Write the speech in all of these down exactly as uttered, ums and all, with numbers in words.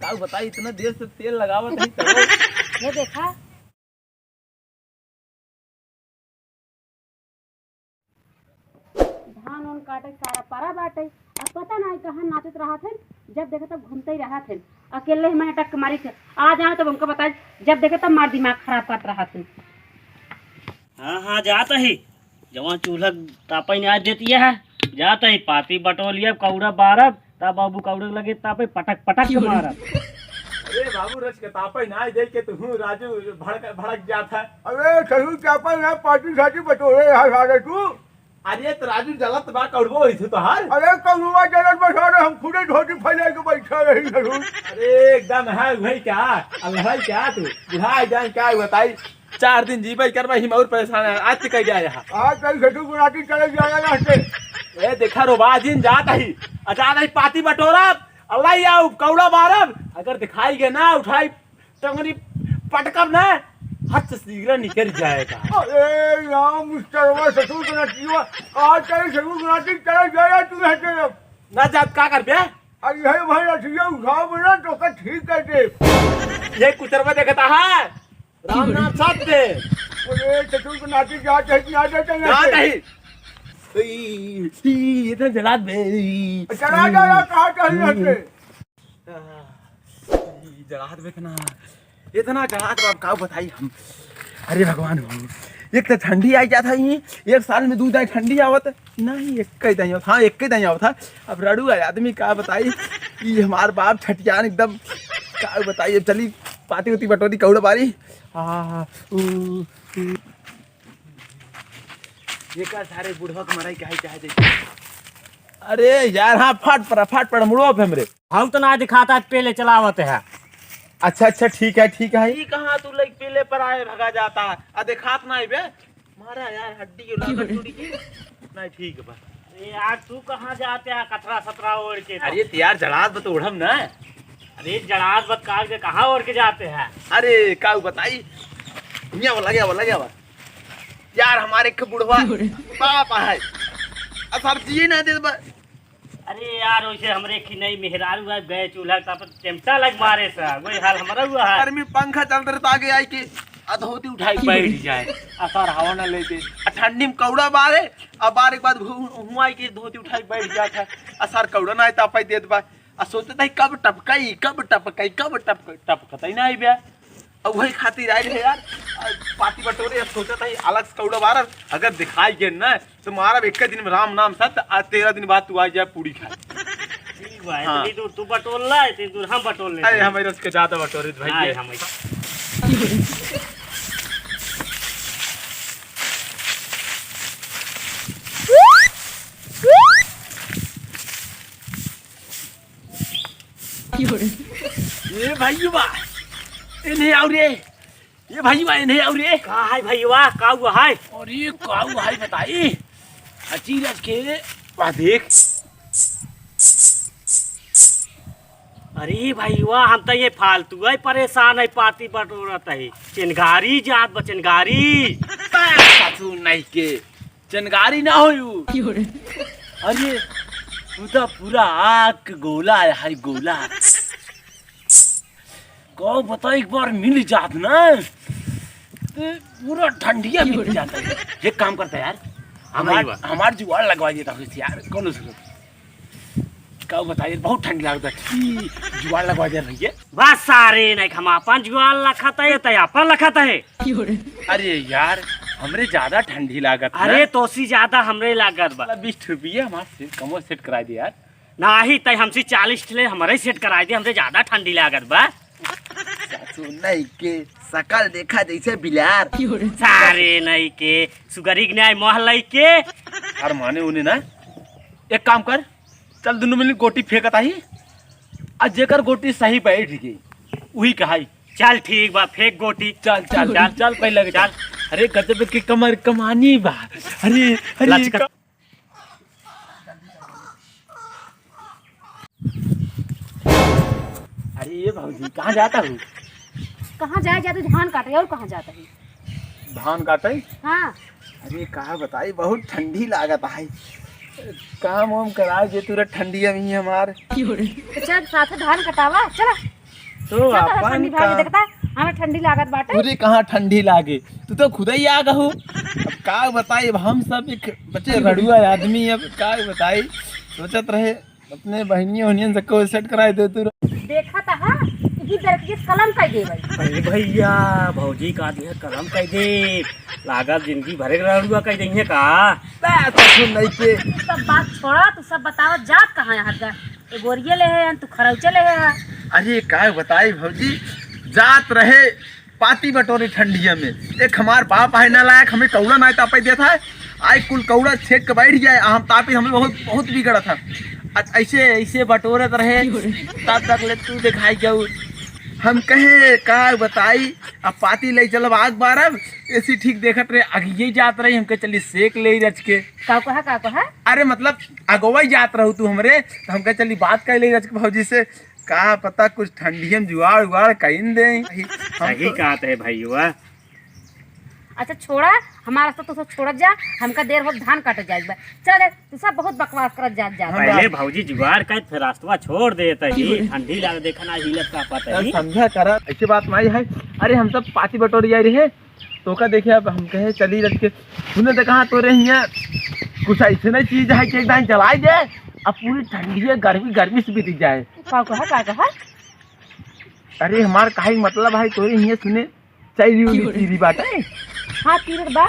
का बताई, इतना देर से तेल लगावत है, चलो। ये देखा, धान उन काटे सारा परा बाटे, अब पता ना कहाँ नाचत रहत है, जब देखे तब घूमते ही रहत है। अकेले ही मैं टक मारी थे, आ जाए तब उनको बताए, जब देखे तब मार दिमाग खराब करत रहत है। हाँ, हाँ, जात ही। जवान चूल्हा तापै नाहीं देती है, जात ही पाती बटोलियब, कौड़ा बारब, ता बाबू कौड़ा लगे तापै पटक पटक के मारब। अरे बाबू, रच के तापै नाहीं दे के तू राजू भड़क, भड़क जात है। अरे ससुर, तापै ना, पाती साती बटोरे यहाँ सारे तू। अरे तो राजू, जलत बा कौड़बो होई थे तोहार। अरे कौड़बा जलत बा सारे, हम खुदे धोती फैला के बैठा रही ससुर। अरे एकदम है वही क्या, अल्लाह क्या तू बुढ़ा जाए क्या बताई। चार दिन जीबे करबा, हिम और परेशान है। आज ते कह गया यहाँ। आज कल घटू गुनाती चले जाएगा यहाँ से। ए, देखा रो, बाजिन जात ही। अचानक पाती बटोरब, अल्लाह या कौड़ा मारब। अगर दिखाई गए ना, उठाई टंगरी पटकब ना, हाथ से सीगरा निकल जाएगा। अरे राम, मुस्तरवा ससुर गुनाती हुआ। आज कल ससुर गुनाती चले जाएगा तू यहाँ से अब। ना जात का करबे? अरे हे भाई, अठिया उठाओ ना तो का ठीक कर दे। ये कुचरवा देखता है। राम नाम सत्य। अरे, चतुर को नाती जा चाहे कि ना जा चाहे ना जा चाहे। चाहे। ई, ई, इतना जलात बे, ई। चला जा, जा, कहाँ चाहे ना से। ई जलात बे इतना, इतना जलात बा, अब का बताई हम। अरे भगवान हो, एक तो ठंडी आई जात है, एक साल में दू दाई ठंडी आवत है। नहीं, एक्के दाई आवत, हाँ, एक्के दाई आवत है। अब रड़ू है आदमी, का बताई, ई हमार बाप छठियान एकदम, का बताई, अब चली पाती उती बटोरी कौड़ा बारी। आ, ऊ, ऊ। एकर सारे बुढ़वा के मराई काहे चाहे जैसे। अरे यार, हाँ, फाट पड़ा, फाट पड़ा, मुड़वा पे हमरे। हम तो ना दिखाता, पहले चलावत है। अच्छा, अच्छा, ठीक है, ठीक है। ई कहाँ तू लइक पीले पर आए भगा जाता है? आ देखात ना बे। मारा यार, हड्डी के लागत टूटी की। नहीं, ठीक बा। अरे यार, तू कहाँ जाते हैं कथरा सतरा ओढ़ के? अरे तो यार, जड़ात बत ओढ़म ना। अरे जड़ात बत काट के कहाँ ओढ़ के जाते हैं? अरे, का बताई? हियाँ वाला गया, वाला गया बा। यार, हमारे एक बुढ़वा बाप है। आ सब्जी ही ना दे बा। अरे यार, वैसे हमरे खी नहीं मेहरारू है, गए चूल्हा का पर चिमटा लग मारे सा, वही हाल हमारा हुआ है। गर्मी पंखा चलत रहता आगे आई के, आ धोती उठाई के बैठ जाए, आ सर हवा ना लेते, आ ठंडी में कौड़ा बारे, आ बार एक बाद हु-, हुआ आई के धोती उठाई बैठ जात है, आ सर कौड़ा ना तापाई देत बा, आ सोचत है कब टपकाई, कब टपकाई, कब टपकाई, टपकता ही ना आई बे। अब वही खातिर आइल है यार, आ, पाती बटोरे, अब सोचत है अलग से कौड़ा बारब, अगर दिखाई गए ना, तो मारब एक दिन में राम नाम सत्य, आ तेरह दिन बाद तू आ जाए पूरी खाए। ठीक बा, हाँ। इतनी दूर तू बटोर ला, इतनी दूर हम बटोर लेते अरे हैं। हमारे रस के ज्यादा बटोरे भाई हाँ, ये। हम ऐसा। ए भाई बा, इन्हें आओ रे। ए भाई बा, इन्हें आओ रे। का है भाई बा, का हुआ है? अरे का हुआ है बताई? अचीरज के, वाह देख। अरे भाई बा, हम तो ये फालतू है, परेशान है, पाती बटोरत है। चिनगारी जात बा, चिनगारी। सासू नहीं के। चनगारी ना होई उ। अरे, उ तो पूरा आग के गोला है, हाय गोला। कहो बताओ, एक बार मिल जात ना, तो पूरा ठंडिया मिल जाता है। एक काम करता है यार, हमार, हमार जुगाड़ लगवा देता हूँ यार, कौन उसको? का बताइए, बहुत ठंड लागत है। ई, जुगाड़ लगवा दे भैया। बस सारे नहीं, हम अपन जुगाड़ लखत है, तै अपन लखत है। अरे यार, हमरे ज्यादा ठंडी लागत है। अरे तोसी ज्यादा हमरे लागत बा। साला बीस रुपया हमार सेट, कमो सेट कराई दे यार। नाही, तै हमसे चालीस ठे ले, हमरे सेट कराई दे, हमरे ज्यादा ठंडी लागत बा। सासू नहीं के सकल देखा जैसे बिलार। सारे नहीं के सुगरी के न्याय मोह लई के। अरे माने उन्हें ना, एक काम कर, चल, दुनू मिली गोटी फेंकत आही, आ जेकर गोटी सही बैठ गई, उही कहाई। चल, ठीक बा, फेंक गोटी। चल, चल, चल। चल, चल, पहले के चल। चल। अरे, गजब के कमर कमानी बा। अरे, अरे, लचका। का-, अरे, ये भौजी, कहाँ जाता हूँ? कहाँ जाए, जाते धान काटे, और कहाँ जाता है? धान काटे? हाँ। अरे का बताई, बहुत ठंडी लागत है। काम वाम करा दे तू रे ठंडी अभी हमार। तो चल साथ धान कटावा, चला। तो अच्छा, तो अपन ठंडी भाग का देखता, हमें ठंडी लागत बाटे। पूरे कहाँ ठंडी लागे, तू तो खुद ही आ गहू। अब का बताई, अब हम सब एक बच्चे रड़ुआ आदमी, अब का बताई, सोचत रहे अपने बहनियों वहनियन सबको सेट कराए दे तू। देखा था, हाँ, इही दर के कलम कह दे भाई। अरे भैया, भौजी का दिया कलम कह दे, लागत जिंदगी भरे के रड़ुआ कह दे का। बे, तो सुन नहीं के। तू सब बात छोड़ा, तू सब बताओ, जात कहाँ है हर ए बोरिये ले है, तू खरौचे ले है। अरे का बताई भौजी, जात रहे पाती बटोरे ठंडिया में। एक हमार बाप आहे नालायक, हमें कौड़ा ना तापे देत है। आइ कुल कौड़ा छेक के बैठ जाए, आ हम तापी, हमें बहुत, बहुत बिगड़त है। अ-, ऐसे, ऐसे बटोरत रहे, तब तक ले तू दिखाई जाऊ। हम कहे का बताई, अब पाती ले चलब आग बारब, एसी ठीक देखत रहे, अगिये जात रही, हमके चली सेक ले रच के। का कहा, का कहा? अरे मतलब अगवा ही जात रहू तू हमरे, तो हमके चली बात कर ले रच के भौजी से। का पता कुछ ठंडियन जुआड़ उआड़ कइन दे। हम सही तो कहत है भैया। अच्छा छोड़ा, हमारा रास्ता तो सब छोड़त जा, हमका देर हो धान काटे जाए बा। चल दे, तू सब बहुत बकवास करत जात जा। हम पहले भौजी जुगाड़ कर, फिर रास्ता छोड़ देत ही। ठंडी लाग, देखा ना हिलत का पता यार, ही। समझा करा, ऐसी बात नहीं है। अरे हम सब पाती बटोरी जाए रहे, तो का देखे, अब हम कहे चली रच के। सुने तो कहा तोरे हियाँ कुछ ऐसे नहीं चीज है कि एक दाई जलाई दे, अब पूरी ठंडी है, गर्मी, गर्मी से बीत जाए। का कहा, का कहा? अरे हमार काहे मतलब है तोरे हियाँ सुने, चैली उली चीरी बाटे। हाँ, चीरी बा।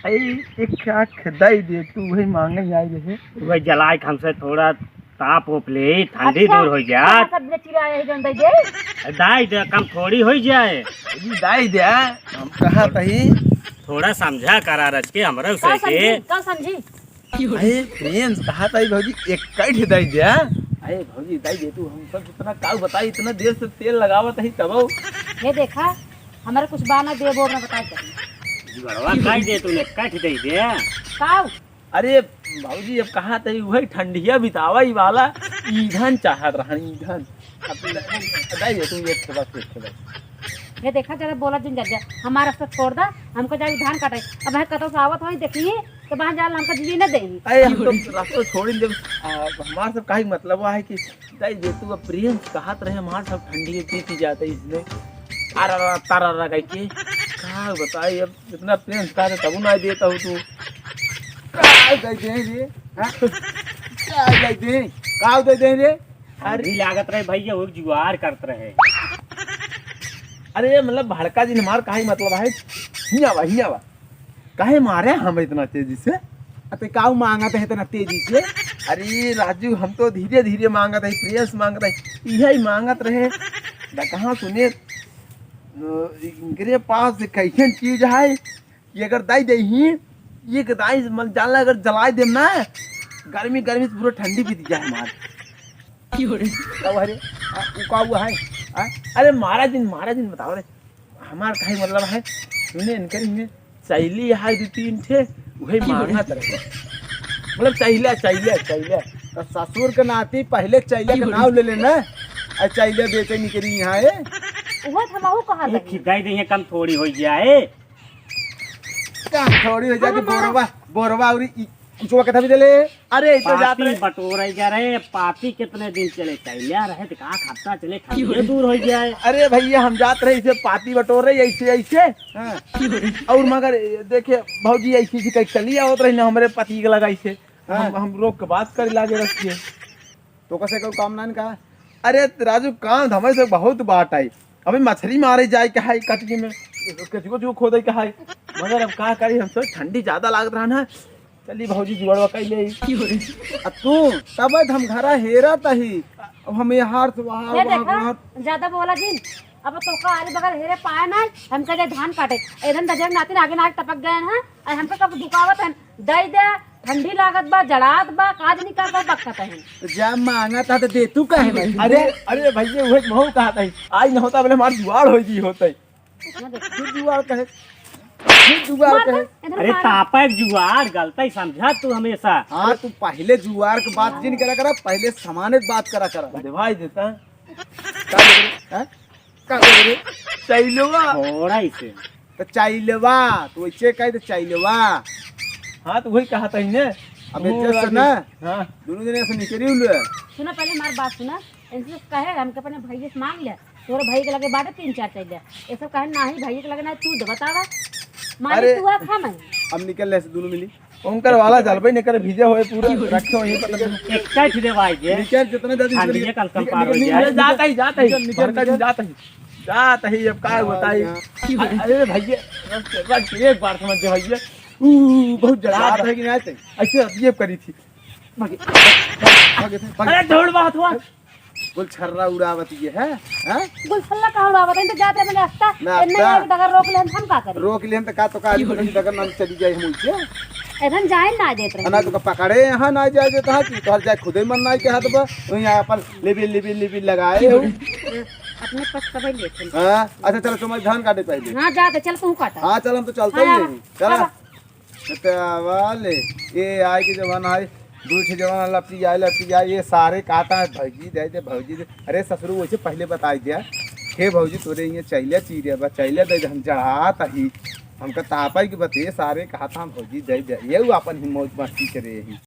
अरे एक आँख दई दे तू, वही मांगे आई रहे। वही जलाए के हमसे थोड़ा ताप ओप ले, ठंडी अच्छा, दूर हो जा। कहाँ सब ले चिरा है जौन दई दे? दाई दे, कम थोड़ी हो जाए। अरे दाई दे, हम कहा तही। थोड़ा समझा करा रच के हमरा का उसे समझी, के। का समझी? अरे प्रेम से कहा तही भौजी, एक कैठ दई दे। अरे भौजी दई दे तू, हम सब इतना काउ बताई, इतना देर से तेल लगावत ही तब। ये देखा, हमारे कुछ बाना देबो, अपना बताए कर। जुगड़वा काट दे तूने, काट दे दे। काउ? अरे भौजी, अब कहा तही वही ठंडिया बितावा ही वाला, ईंधन चाहत रहन, ईंधन। अब तू दई दे तू, एक ठे बस, एक ठे बस। ये देखा, ज्यादा बोला जिन जा, हमारा रास्ता छोड़ दा, हमको जाके धान काटे। अब हम कतौ से आवत होई, देखी, तो वहाँ जाल हमका जिए न देही। अरे हम तो रास्ता छोड़ ही देब। आ, हमार सब काहे मतलब है कि दाई दे तू अब प्रेम से कहत रहे, हमार सब ठंडी में पीती जाते इसमें। अरे रा, तारा रा, कह के। का बताई अब, इतना प्रेम से कहत तब ना देता हो तू। का दे दे रे? हाँ? का दे दे? का दे दे रे? अरे लागत रहे भैया, वो जुआर करत रहे। अरे मतलब भड़का जी हमार काहे मतलब है? हिया बा, हिया बा। काहे मारे हम इतना तेजी से? अते काऊ मांगत है इतना तेजी से? अरे राजू, हम तो धीरे धीरे मांगत है, प्रेम से मांगत है, यही मांगत रहे। द कहाँ सुने, अ, इनकरे पास कैसन चीज है कि अगर दाई दे ही, ये के दाई मन जाला अगर जलाए देम ना, गर्मी गर्मी से पूरा ठंडी बीत जाए हमार। का हुआ रे? आ, उ का हुआ है? आ, अरे महाराज जी, महाराज जी बताओ रे। हमार काहे मतलब है, सुने इनकर इनमें चैली है दो तीन ठे, वही मांगत रहे। मतलब चैला, चैला, चैला। तो ससुर के नाती पहले चैला के नाव ले लेना, आ चैला बेचे निकली यहाँ है। वो तो हमहू कहा ये लगी। खिदाई दे, ये कम थोड़ी हो जाए। कम थोड़ी हो जाए, अरे बोरवा, बोरवा और ई कुछवा कथा भी देले। अरे, ई तो जात पाती रहे। बटोरे जा रहे, पाती कितने दिन चले, चैला रहे तो का हफ्ता चले, खंडे दूर हो जाए। अरे भैया, हम जात रहे इसे पाती बटोरे, ऐसे, ऐसे। हाँ। और मगर देखे, भौजी ऐसे, ऐसे कहीं चली आवत रही ना, हमरे पति के लगा इसे। हाँ। हम, हम रोक के बात करे लागे रखिए। तो कैसे कोई काम ना इनका? अरे राजू, काम धंधा से बहुत बाट आई। अबे मछरी मारे जाए के है कटकी में, कचको चुको खोदे के है। मगर अब का करी, हम सब ठंडी ज्यादा लागत रहा ना। चली भौजी जुगाड़वा कर ले। आ तू तब हम घरा हेरा तही। अब हम ये हार से वहाँ, ये वहाँ, देखा, वहाँ। ज्यादा बोला जिन। अब तो का आली बगल हेरे पाए ना, हम कहे धान काटे। एदन दजर नातिन आगे ना आगे टपक गए हैं, और हमको कब दुकावत है। दई दे, ठंडी लागत बा, जड़ात बा, काज निकाल बा, बकत है। तो जा मांगा था तो दे, तू काहे नहीं? अरे, अरे भैया, उहे महू कहा था, आज न होता बोले हमार जुआड़ हो जी होते। फिर जुआड़ कहे, फिर जुआड़ मार कहे। दे, इधर अरे मार। तापा एक जुआड़, गलता ही समझा तू हमेशा। हाँ, तू पहले जुआड़ के बात जिन करा करा, पहले समाने के बात करा करा। अरे भाई देता। का बोल रहे? हैं? का बोल रहे? चैलवा। थोड़ा ही से। तो चैलवा, तो वैसे कहे तो चैलवा। हाँ, तो वही कहा था इन्हें। अबे वो जैसे आगे। ना, हाँ। दोनों जने ऐसे निकली हुए। सुना, पहले हमारी बात सुना। इनसे कहे, हमके अपने भैया से मांग ले, तोरे भाई के लगे बाटे तीन चार चइले। ये सब कहे, "नाही, भाई के लगे नाही, तू दे, बतावा।" माने अरे, तू आ, खा मैं। अब निकल ले से दोनों मिली। उनकर वाला जलबे नहीं करे, भीजे होए पूरा, रखे होए पर। एक साइड दे भाई जे। निकल, जितना जल्दी हाँ, निकल, ये कल कम निकल, पार हो निकल, जाए। निकल, जाता ही, जाता ही। निकल, निकल, निकल, जाता ही। जाता ही, अब का बताई? हाँ। अरे भैया, बस, बस एक बार समझ जा भैया। ऊ, बहुत जला जाता है कि नहीं आते? ऐसे अब ये करी थी। भागे, भागे, भागे। अरे ढोल बात हुआ। गुलछर्रा उड़ावत ये है, हैं? गुलछर्रा का उड़ावत है, तो जात रहे रास्ता। ना, एन्ने रास्ता। एक डगर रोक लेन, हम का करी? रोक लेन तो का, तो का, डगर नाम चली जाए हम उनसे। एधन जाए ना देत रहे। ना तो का पकड़े यहाँ ना जाए देता है कि तोहर जाए खुदे मन ना के हाथ पर, तो यहाँ अपन लिबिल, लिबिल, लिबिल लगाए हो। अपने पास तबे लेते हैं। हाँ, अच्छा चलो, तुम्हारे धान काटे पहले। हाँ, जा तो चल, तू काटा। हाँ, चल, हम तो चलते हाँ, ही हाँ, नहीं। चला। हाँ। बतावा ले, ये आए के जवन आए, दू ठे जवन लपटी आए, लपटी आए, ये सारे कहता है, "भौजी दे दे, भौजी दे।" अरे ससुर, वैसे पहले बताई दिया, "हे भौजी, तोरे ये चैले चीरे बा, चैले दे दे, हम जड़ात ही।" हमका तापा के बते, सारे कहता हम, "भौजी दे दे।" ये वो अपन ही मौज मस्ती करे ही।